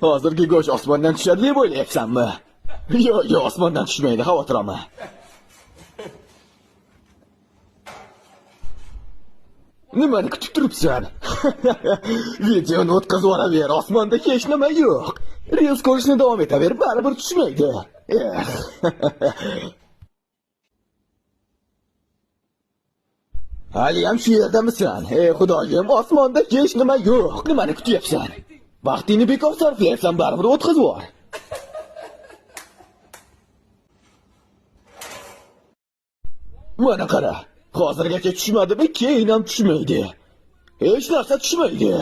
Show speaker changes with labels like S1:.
S1: Hozirgi go'sht osmondan tushadi deb o'ylayapsanmi? Yo'q, yo'q, osmondan tushmaydi, xavotir olma. Nimani kutib turibsan? Videoni o'tkazib yuboraver, osmonda hech nima yo'q. Reels ko'rishni davom etaver, baribir tushmaydi. Eh. Haliyam shu yerdamisan? Ey xudoyim, osmonda hech nima yo'q. Nimani kutyapsan? Vaqtingni bekor sarflayapsan, baribir o'tkazib yubor. Mana qara, hozirgacha tushmadimi, keyin ham tushmaydi. Hech narsa tushmaydi.